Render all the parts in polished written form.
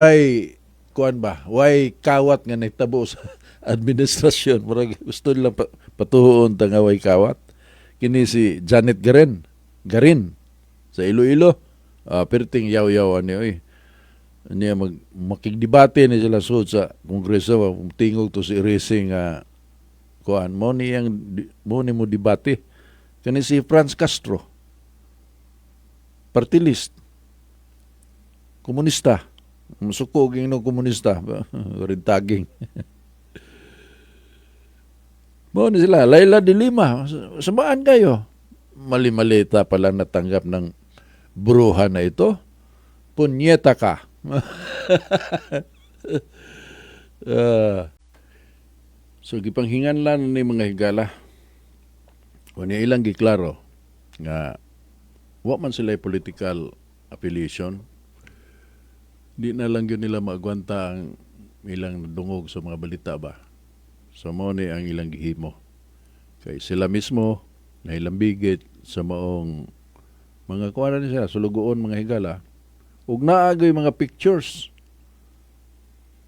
Ay kuan ba, way kawat nga nahitabo sa administrasyon? Murag gusto nilang patuhoon ta nga way kawat. Kini si Janet Garin, Garin sa Iloilo. Perting yaw-yaw ani oy. Niya makigdebate ni sila sud sa kongreso, tingog to si Racing nga kuan mo niyang mo ni mo debate. Kani si Franz Castro, party list, komunista, musuko og ingnon komunista, rintaging. Mo ni sila, Leila de Lima, samaan kayo? Mali-malita pala natanggap ng bruha na ito. Punyeta ka. So gipanghingan lang ni mga higala. Unya ilang giklaro nga wa man sila political affiliation. Di na lang yun nila maagwanta ang ilang nadungog sa mga balita ba. So mao ni ang ilang gihimo. Kay sila mismo na ilang bigit sa maong mga kuha ni sila, sulugoon, mga higala. Ug naagoy mga pictures.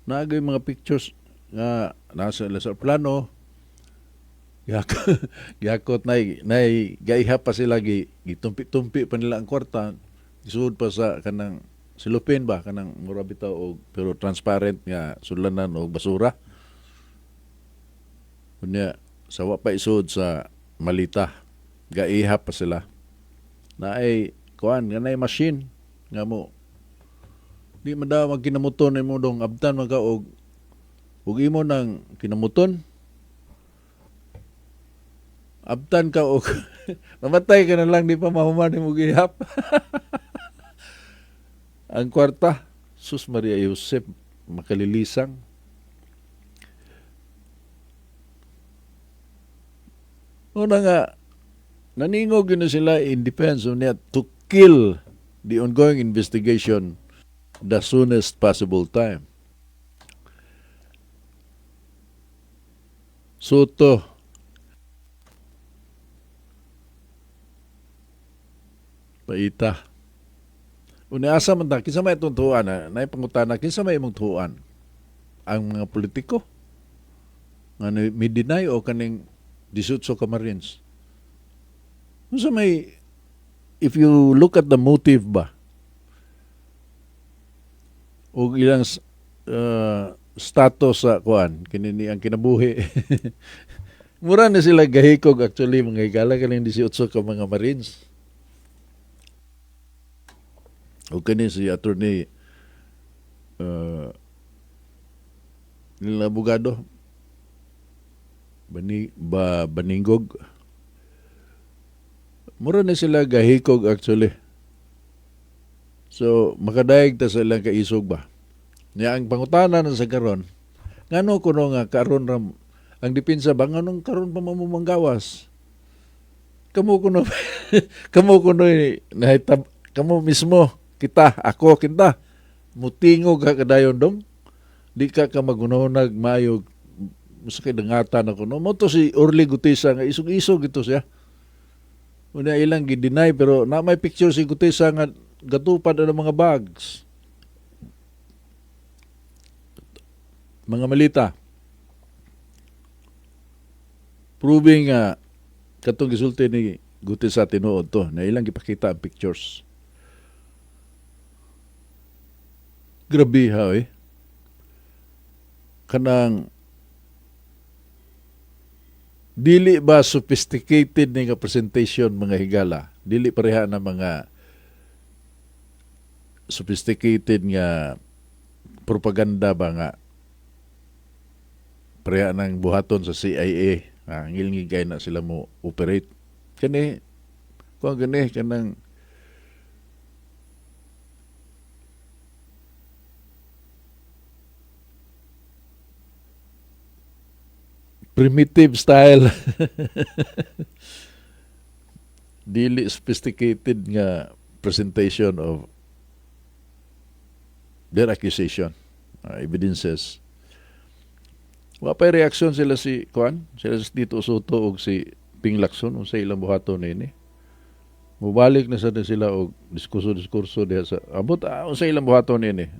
Naagoy mga pictures nga nasa sila sa plano. Giyakot nay gaiha pa sila, gitumpi-tumpi pa nila ang kwarta. Isuod pa sa kanang silupin ba, kanang mura bitaw og pero transparent nga sulanan og basura. Unya sa wa pa isuod sa malita, gaiha pa sila. Naay kuan nga naay machine nga mo di man daw magkinamuton nimo dong abtan man ka og imo nang kinamuton, abtan ka og mamatay ka na lang, di pa mahuman nimo gihap ang kwarta. Sus Maria Josep, makalilisang. Una nga naningog yun na sila in defense of niya to kill the ongoing investigation the soonest possible time. Sotto. Paita. Una asa man ta, kinsa may itong tuan, na naipangutana, kinsa may imong tuan? Ang mga politiko? Nga mi deny o kaning 18 ka Marines? Unsa may, if you look at the motive ba, o ilang status sa kuan, kini ni ang kinabuhi. Mura na sila gahikog actually, mga higala kaning 18 ka mga Marines. O kini si attorney nila abogado Bani, ba Baningog. Mura na sila gahikog actually. So makadayeg ta sa ilang kaisog ba. Nya ang pangutana na sa karon, ngano kuno nga karon ram ang depensa ba, nganong karon pa mamumanggawas? Kamo kuno kamo kuno nahitab kamo mismo, kita, ako, kita mutingog ka kadayon dong. Di ka ka magunahunag maayog sa kay dangatan ako no. Mo to si Orly Guteza nga isog-isog ito siya. Una ilang gi-deny pero na may picture si Guteza nga gatupad ang mga bags. Mga malita. Proving nga katong gisulti ni Guteza tinuod to na ilang gipakita ang pictures. Grabe ha eh. Kanang dili ba sophisticated ni nga presentation, mga higala? Dili pareha na mga sophisticated nga propaganda ba nga pareha ng buhaton sa CIA. Ngilngig kay na sila mo operate. Kani, kuang gani, kanang primitive style. Dili sophisticated nga presentation of their accusation, evidences. Wa pa'y reaksyon sila si Kuan, sila si Tito Sotto og si Ping Lacson unsa ilang buhaton niini. Mubalik na sad sila og diskurso-diskurso diha sa abot unsa ilang buhaton niini.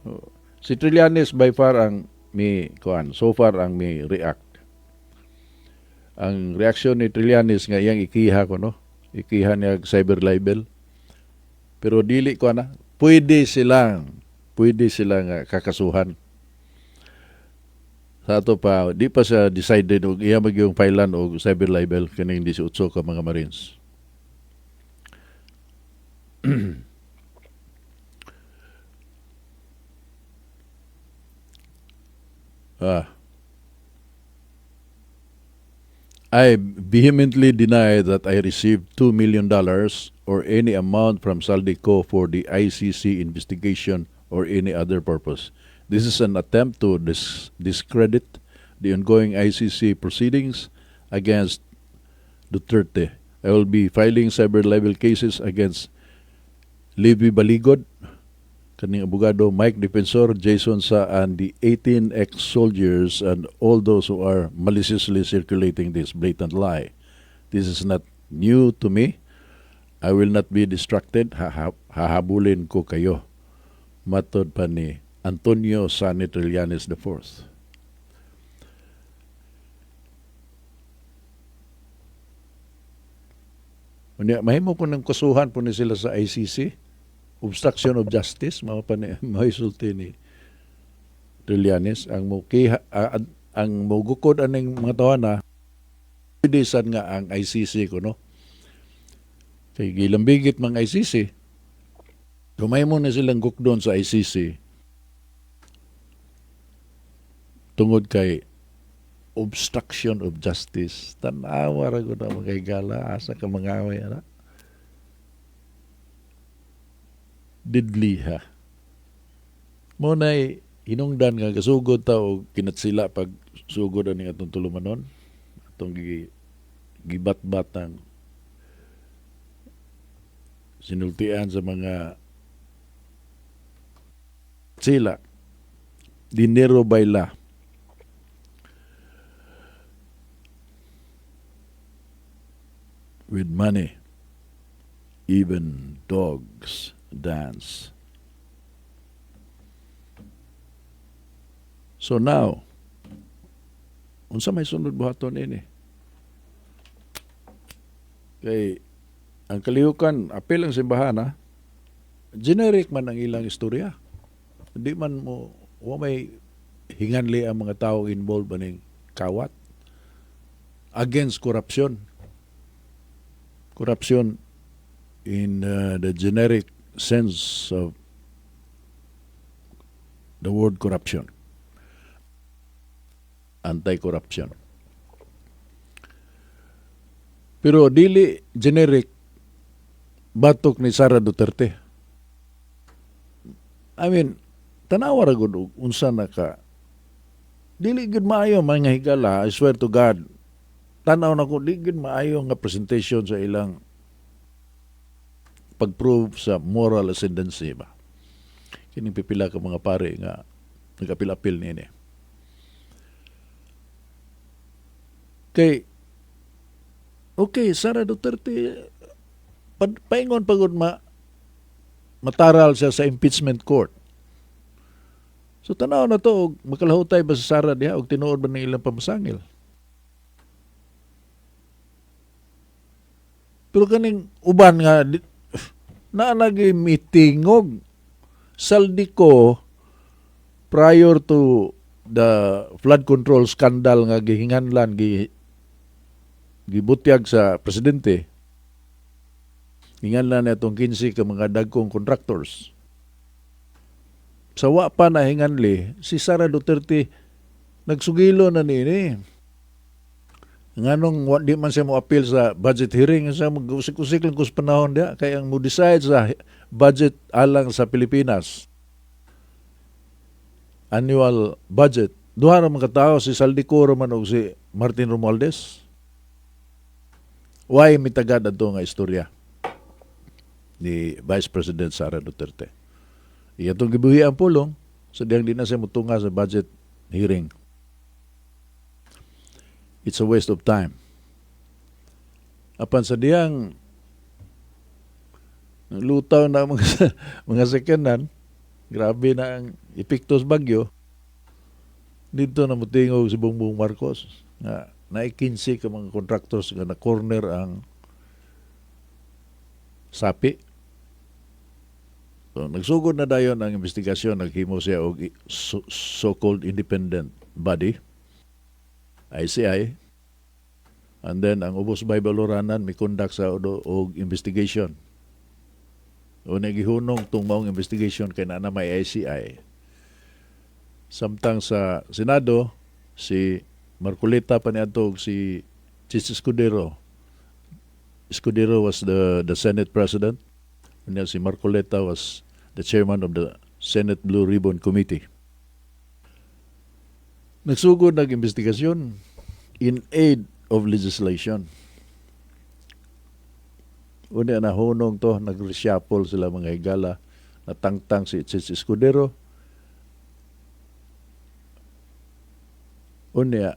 Si Trillanes by far ang mi kuan, so far ang mi react. Ang reaksyon ni Trillanes nga iyang ikiha ko, no. Ikiha niya cyber libel. Pero dili ko na pwede silang kakasuhan. Sa ato pa, di pa siya decided og iya magyung filean og cyber libel kining 18 ka mga Marines. Ah. "I vehemently deny that I received $2 million or any amount from Zaldy Co for the ICC investigation or any other purpose. This is an attempt to discredit the ongoing ICC proceedings against Duterte. I will be filing cyber libel cases against Levi Baligod, kaning abogado Mike Defensor, Jason Sa, and the 18 ex-soldiers and all those who are maliciously circulating this blatant lie. This is not new to me. I will not be distracted. Hahabulin ko kayo." Matod pa ni Antonio Sonny Trillanes IV. Unya, mahimo ko ng kasuhan po ni sila sa ICC. Obstruction of justice, mao pa ni mahisulti ni Trillanes. Ang mukiha, ang mugukod aning mga tawana, pwede sad nga ang ICC ko, no? Kay gilambigit mang ICC. Mahimo na silang gukdon sa ICC tungod kay obstruction of justice. Tanawa ra gud na, mga higala, asa ka mangaway ana. Didli ha. Mo nay hinungdan nga gasugod ta og kinatsila pag sugod ani atong tulumanon, atong gibatbat ang sinultian sa mga sila dinero baila. With money, even dogs dance. So now, unsa may sunod buhaton ini? Kay ang kalihukan, apil ang simbahan ha, generic man ang ilang istorya. Di man mo, wa may hinganli ang mga tao involved aning kawat against corruption. Corruption in the generic sense of the word corruption. Anti-corruption. Pero dili generic batok ni Sara Duterte. I mean, tanawa ra gud og unsa na ka dili gud maayo, mga higala, I swear to God. Tanaw na ko, di gud maayo nga presentation sa ilang pag-prove sa moral ascendancy ba. Kining pipila ka mga pare nga nagapil-apil niini. Kay okay, Sara Duterte paingon pagod ma mataral siya sa impeachment court. So tanaw na to og makalahutay ba sa Sara diha og tinuod ba ng ilang pamasangil. Pero kaning uban nga naa nagi mitingog Zaldy Co prior to the flood control scandal nga gihinganlan gibutyag sa presidente, hinganlan na itong 15 ka mga dagkong contractors. Sa wa pa na hinganli, si Sara Duterte nagsugilo na niini. Nganong di man siya mo appeal sa budget hearing, sa mag-usik-usik lang kus panahon diya, kay ang mo decide sa budget alang sa Pilipinas, annual budget, duha ra man ka tawo, si Zaldy Co ra man og si Martin Romualdez. Why mitagad adto nga istorya ni Vice President Sara Duterte? Iya tong gibuhi ang pulong sa diyang di na siya mutunga sa budget hearing. It's a waste of time. Apan sa diyang lutaw na mga sekenan, Grabe na ang epekto sa bagyo. Dito na mutingog si Bongbong Marcos nga naay 15 ka mga contractors nga na corner ang sapi. So, nagsugod na dayon ang investigasyon, naghimo siya og so-called independent body, ICI, and then ang Ubos Bay Baloranan mi-conduct sa og investigation. O nagihunong tong maong investigation kay naa na may ICI. Samtang sa Senado, si Marcoleta pa niadto ug si Chiz Escudero. Escudero was the Senate President. Unya si Marcoleta was the chairman of the Senate Blue Ribbon Committee. Nagsugod nag-investigasyon in aid of legislation. Unya nahunong to, nag-reshuffle sila, mga higala, natangtang si Chiz Escudero. Unya,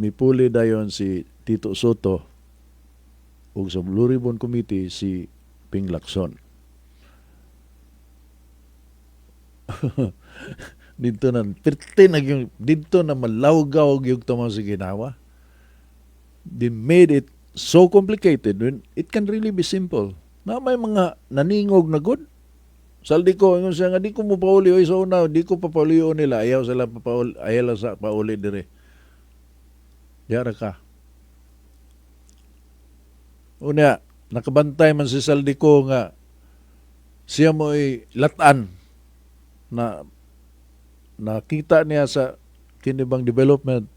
mipuli dayon si Tito Sotto ug sa Blue Ribbon Committee si Ping Lacson. Dito na pirti na yung dito na malawgaw yung tama sa ginawa. They made it so complicated when it can really be simple. Na may mga naningog na good. Zaldy Co, ingon siya nga di ko mo pauli oy sa una, di ko papaulion nila, ayaw sila papauli, ayaw lang sa pauli dire. Diara ka. Unya, nakabantay man si Zaldy Co nga siya mo'y latan na nakita niya sa kinibang development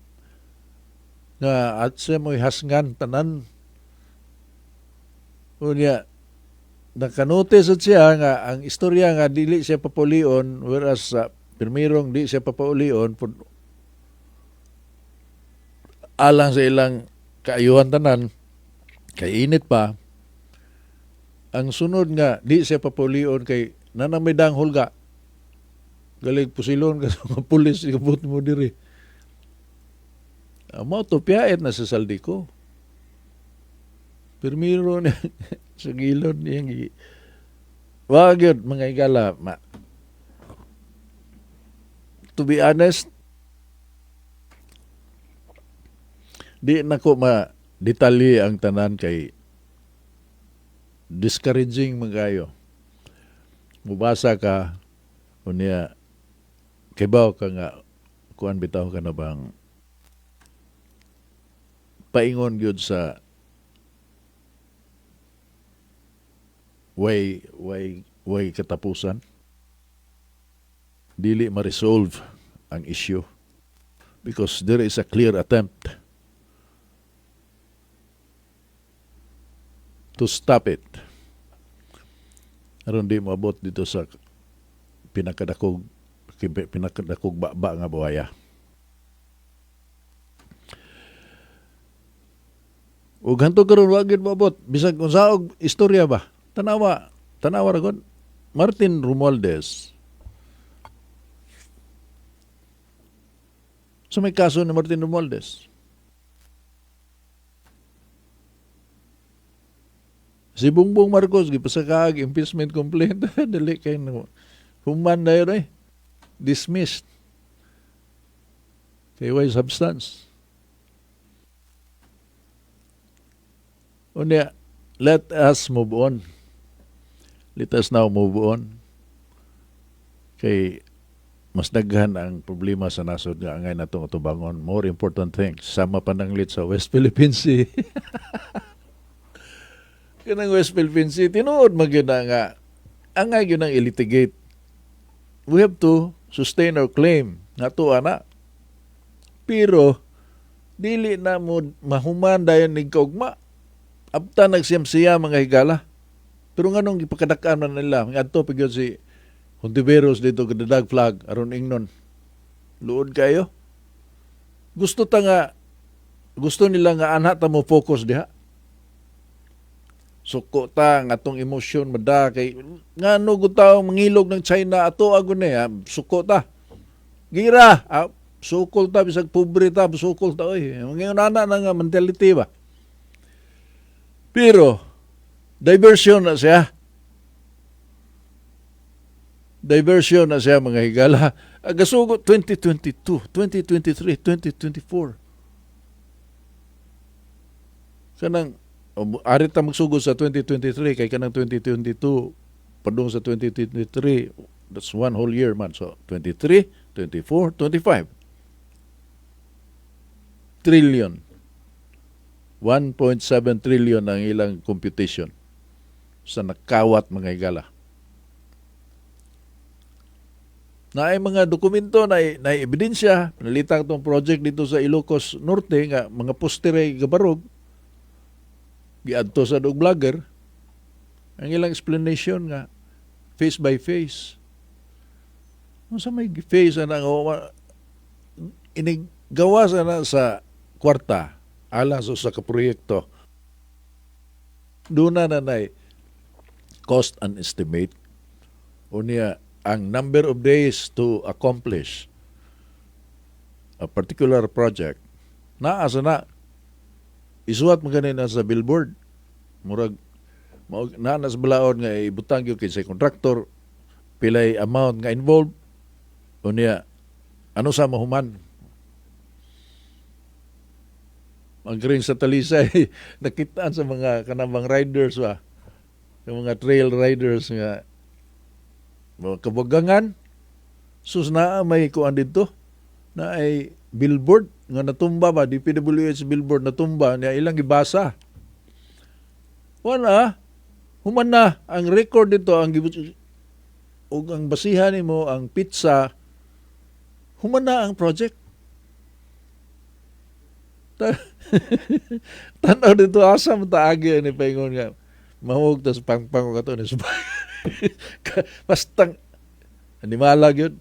nga at siya mo'y hasngan tanan. Unya, nakanotice at siya nga ang istorya nga dili siya papulion, whereas sa pirmirong di siya papaulion alang sa ilang kaayuhan tanan kay init pa. Ang sunod nga di siya papulion kay nanamay dang hulga galig pusilon ka sa mga pulis, ikabot mo diri. Mao to, piyait na sa Zaldy Co. Pirmiro niya sa gilod niyang wag yun, mga higala, ma, to be honest, di na ko ma detalye ang tanan kay discouraging man kayo. Mubasa ka, unya kibaw ka nga kuan bitaw ka na bang paingon gyud sa way katapusan. Dili ma-resolve ang issue because there is a clear attempt to stop it. Aron di moabot dito sa pinakadakog baba nga buhaya. Ug hantod karon wa gyud moabot bisag unsa og istorya ba. Tanawa, tanawa ra gud. Martin Romualdez. Sa may kaso ni Martin Romualdez. Si Bongbong Marcos gipasakaag impeachment complaint, dili kay no. Human na yun eh. Dismissed. Kay way substance. Unya, let us move on. Let us now move on. Kay mas daghan ang problema sa nasod nga angay natong atubangon. More important things. Sama pananglit sa West Philippine Sea. Kanang West Philippine Sea, tinuod man gyud na nga angay gyud ang ilitigate. We have to sustain our claim nga tuwa na. Pero dili na mo mahuman dayon ning kaugma. Abta nagsiyam-siya, mga higala. Pero nganong gipakadak-an man nila? Ngadto pa gyud si Hontiveros dito kadadag flag aron ingnon. Luod kayo. Gusto ta nga gusto nila nga anha ta mo focus diha. Suko ta nga atong emosyon mada kay ngano gud tawo mangilog ng China ato agon ni, suko ta. Gira, sukol ta bisag pobre ta, sukol ta oy. Mangingon ana na nga mentality ba. Pero diversion na siya. Diversion na siya, mga higala. Gasugot 2022, 2023, 2024. Kanang ari ta magsugod sa 2023 kay kanang 2022 padung sa 2023, that's one whole year man. So 23, 24, 25 trillion. 1.7 trillion ang ilang computation sa nakawat, mga higala. Na ay mga dokumento na na ebidensya pinalitan tong project dito sa Ilocos Norte nga mga poste ray gabarog, giadto sa dog vlogger. Ang ilang explanation nga face by face. Unsa may face ana nga inig gawas ana sa kwarta alang sa usa ka proyekto? Duna na nay cost and estimate, unya ang number of days to accomplish a particular project naa sa na isuwat mo ganina sa billboard. Murag mao naa na sa balaod nga ibutang gyud kay sa contractor, pilay amount nga involved, unya ano sa mahuman. Ang green sa Talisay, nakitaan sa mga kanabang riders ba, yung mga trail riders nga mga kabagangan. Sus, naa may kuan dito na ay billboard nga natumba ba, DPWH billboard natumba niya, ilang gibasa. Wala, human na ang record dito, ang ug ang basihan nimo ang pizza, human na ang project. Tanaw dito, asa mo taagi ni paingon nga mahug tas pangpang kato ni subay. Bastang animala gyud.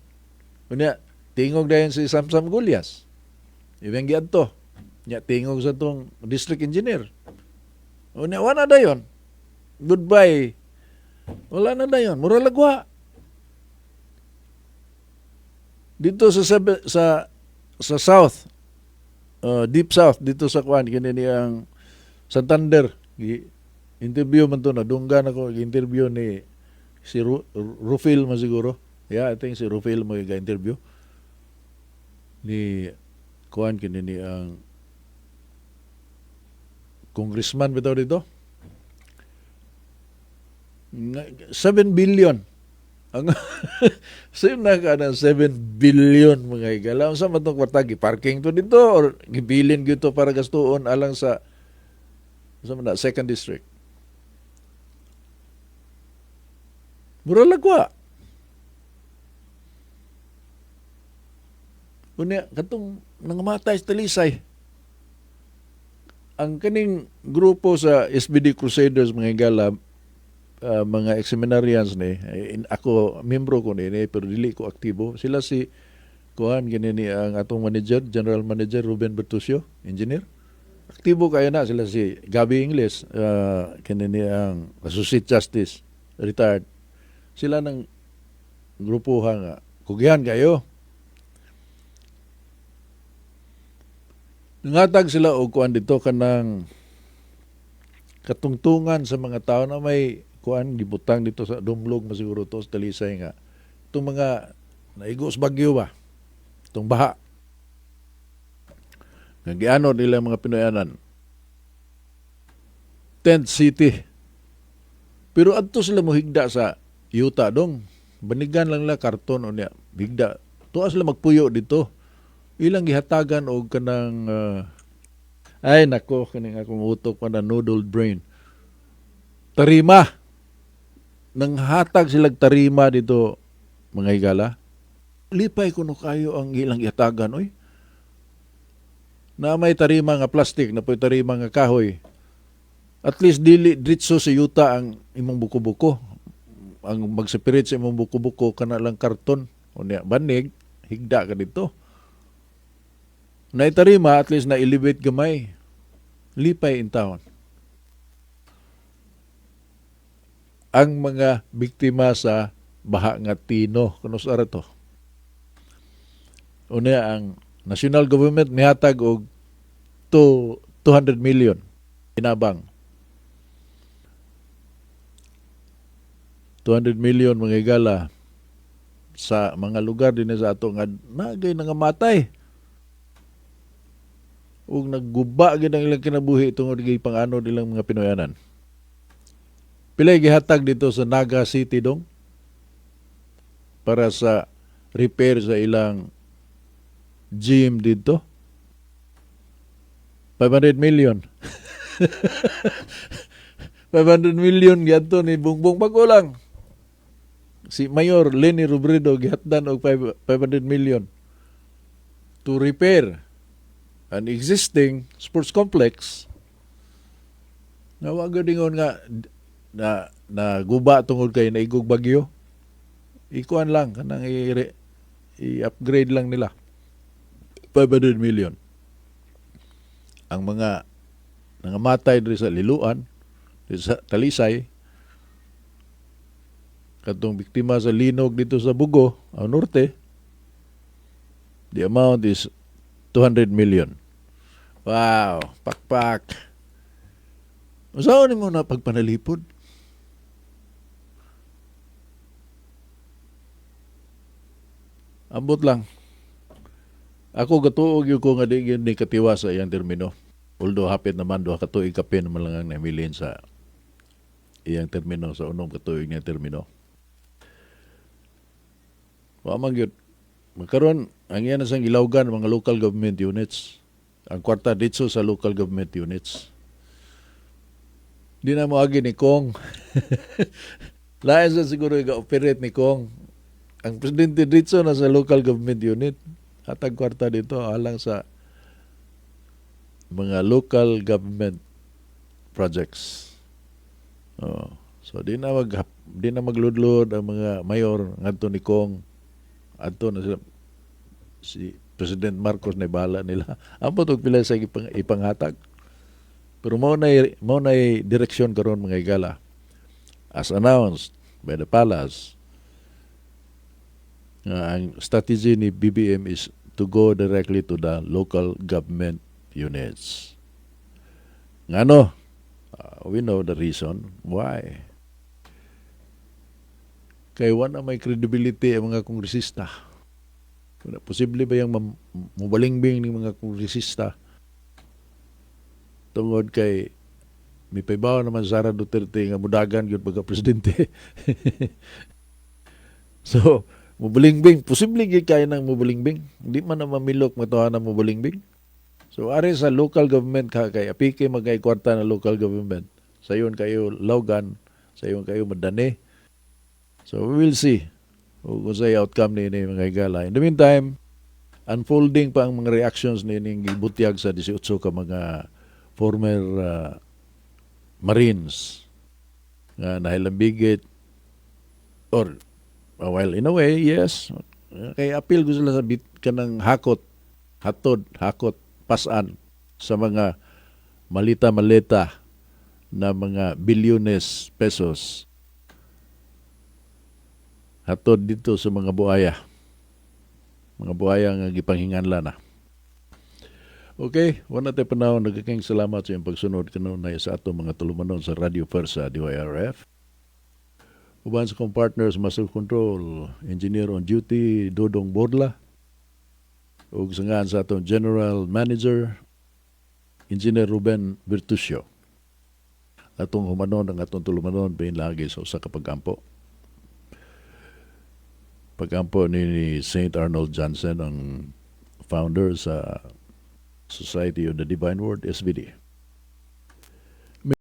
Unya tingog dayon si Samsam Gullas. Ibang giadto. Nya tingog sa tong district engineer. Unya wala dayon. Goodbye. Wala na dayon. Mura lagwa. Dito sa south, deep south dito sa kuan kini ni ang Santander, gi interview man to, nadunggan ako interview ni si Rufil mo siguro. Yeah, I think si Rufil mo yung interview ni kuan kini ni ang congressman bitaw dito. 7 billion ang same na ka ng 7 billion, mga higala. Unsa man tong kwarta, gi-parking to dito or gibilin gyud to para gastuon alang sa unsa man na second district? Mura lagwa. Unya katong nangamatay sa Talisay. Ang kaning grupo sa SBD Crusaders, mga higala, mga ex-seminarians ni ako membro ko ni pero dili ko aktibo. Sila si kuan gini ni ang atong manager, general manager Ruben Bertusio, engineer. Aktibo kayo na sila, si Gabi Ingles, kini ni ang associate justice, retired. Sila ng grupo nga kugihan kayo. Nangatag sila og kuan dito kanang katungtungan sa mga tao na may kuan gibutang dito sa Dumlog masiguro to sa Talisay nga itong mga naigo sa bagyo ba, itong baha nga gianod nila mga Pinoyanan, tent city. Pero adto sila mohigda sa yuta dong, banigan lang nila karton, unya higda. Tuwa sila magpuyo dito, ilang gihatagan og kanang ay nako, kaning akong utok pa na noodle brain, tarima. Nang hatag silag tarima dito, mga higala. Lipay kuno kayo ang ilang gihatagan oy. Na may tarima nga plastic, na po'y tarima nga kahoy. At least dili diretso sa yuta ang imong buko-buko. Ang mag-separate sa imong buko-buko kana lang karton. Unya banig, higda ka dito. Naitarima, at least na elevate gamay. Lipay in town. Ang mga biktima sa baha nga Tino, kuno sa to. Unya ang national government mihatag og 200 million inabang. 200 million, mga higala. Sa mga lugar din sa ato nga nagay nangamatay ug nagguba gid ang ilang kinabuhi tungod kay pang-anod ilang mga Pinoyanan. Pilay gihatag dito sa Naga City dong para sa repair sa ilang gym dito? 500 million. 500 million giadto ni Bongbong. Bago lang. Si Mayor Leni Robredo gihatdan og 500 million to repair an existing sports complex nga wa gyud ingon nga na na guba tungod kay naigog bagyo. Ikuan lang, kanang i-upgrade lang nila. 500 million. Ang mga nangamatay diri sa Liloan, diri sa Talisay, katong biktima sa linog dito sa Bogo, ang Norte, the amount is 200 million. Wow, pakpak. Unsaon nimo na pagpanalipod? Ambot lang. Ako gatuo gyud ko nga di gyud ni katiwa sa iyang termino. Although hapit naman, 2 ka tuig kapin naman lang ang nahimilin sa iyang termino, sa 6 ka tuig niya termino. Wa man gyud. Magkaron ang iya na sang gilawgan mga local government units. Ang kwarta dito sa local government units. Di na mo agi ni Kong. Lain sa siguro ga-operate ni Kong. Ang presidente dito na sa local government unit. Hatag kwarta dito alang sa mga local government projects. Oh. So di na magludlod ang mga mayor ngadto ni Kong. Adto na sila, si President Marcos na bahala nila. Ambot og pila sa ipanghatag. Pero mao na direksyon karon, mga higala. As announced by the palace, nga ang strategy ni BBM is to go directly to the local government units. Ngano? We know the reason why. Kay wala may credibility ang mga kongresista. Wala, posible ba yung mubalingbing ng mga kongresista tungod kay mipaybaw naman Sara Duterte nga mudagan gyud pagka presidente? So, mubalingbing, posible gyud kay nang mubalingbing. Hindi man na mamilok matuha na mubalingbing. So, ari sa local government ka kay apike magkay kwarta na local government. Sayon kayo lawgan, sayon kayo madani. So, we will see kung sa outcome ni ini, mga higala. In the meantime, unfolding pa ang mga reactions ni ining gibutyag sa 18 ka mga former Marines nga nahilambigit or well, in a way, yes, kay appeal ko sila sa bit kanang hakot, hatod, hakot, pasan sa mga malita-malita na mga bilyones pesos hatod dito sa mga buaya, mga buaya nga gipanghinganlan na. Okay, wala tayo panahon. Nagkaking salamat sa iyong pagsunod kanunay sa ato mga tulumanon sa Radio Fersa DYRF. Uban sa kong partners, Master Control, Engineer on Duty, Dodong Borla, ug sa ngan sa atong General Manager, Engineer Ruben Virtusio. Atong humanon ang atong tulumanon bahin lagi sa usa ka pag-ampo. Pag-ampo ni Saint Arnold Johnson, ang founder sa Society of the Divine Word, SVD.